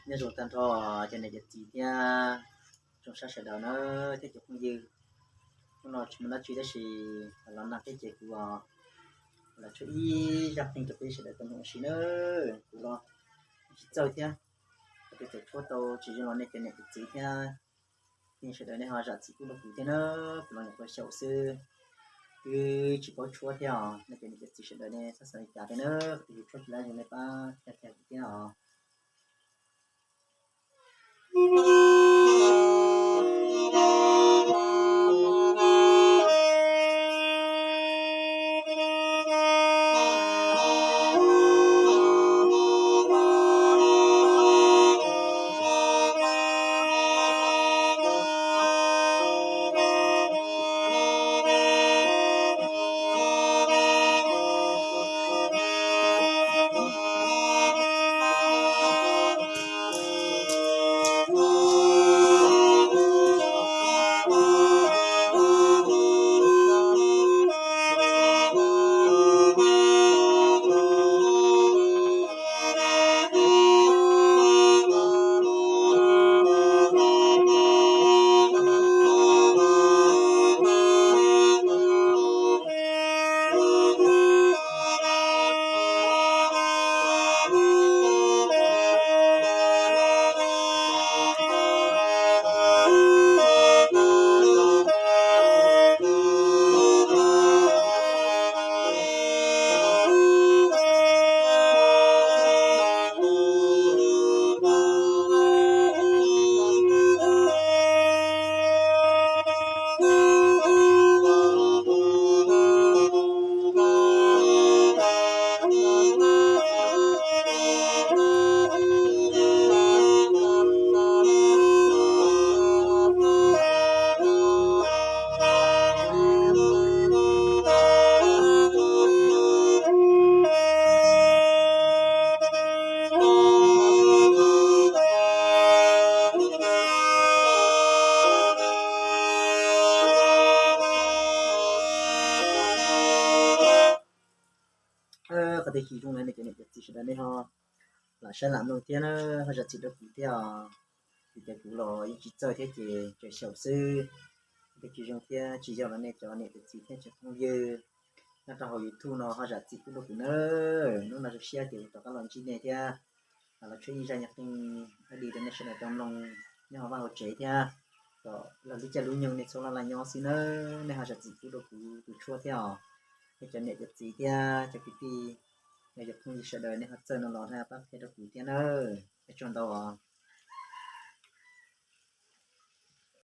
Nyob zoo tag nrho cov niam cov txiv thiab tsoom saib sawv daws na, thiab cov phooj ywg. Hnub no tsis muaj dab tsi tab sis los nag thiab ces kuv los tshuab ib zaj qeej rau peb sawv daws tau mloog ua si na. Kuv los tsis txawj thiab, kuv tseem tshuab tau tsis zoo los nej cov niam cov txiv thiab nej sawv daws nej ho zam txim pub rau kuv thiab na. Kuv los nyuam qhuav xyaum xwb, twb tsis paub tshuab thiab os, nej cov niam cov txiv sawv daws nej txhob xav li cas thiab na. Kuv tus tshuab tsis lab zoo nej pab tag kuv thiab os. Qhov twg chim zoo lawm nej cov niam cov txiv sawv daws nej ho lam saib lam mloog thiab na, ho zam txim rau kuv thiab os. Vim tias kuv los yeej tsis txawj thiab ces tseem xyaum xwb. Qhov twg tsis zoo thiab tsis yog los nej cov niam cov txiv thiab cov phooj ywg nyob rau hauv YouTube no ho zam txim pub rau kuv na. Hnub no zoo siab ces kuv rov qab los ntsib nej thiab los tshuab ib zaj nyuag qeej dab di rau nej sawv daws tau mloog nyob hauv vaj hauv tsev thiab kom lub caij lub nyoog nej txhob laj laj nyob xwb nawb. Nej ho zam txim pub rau kuv tus tshuab thiab os. Nej cov niam cov txiv thiab cov kwv tij, yog cov phooj ywg sawv daws nej ho txawj no los nej pab qhia rau kuv thiab nawb. Ua tsaug ntau os.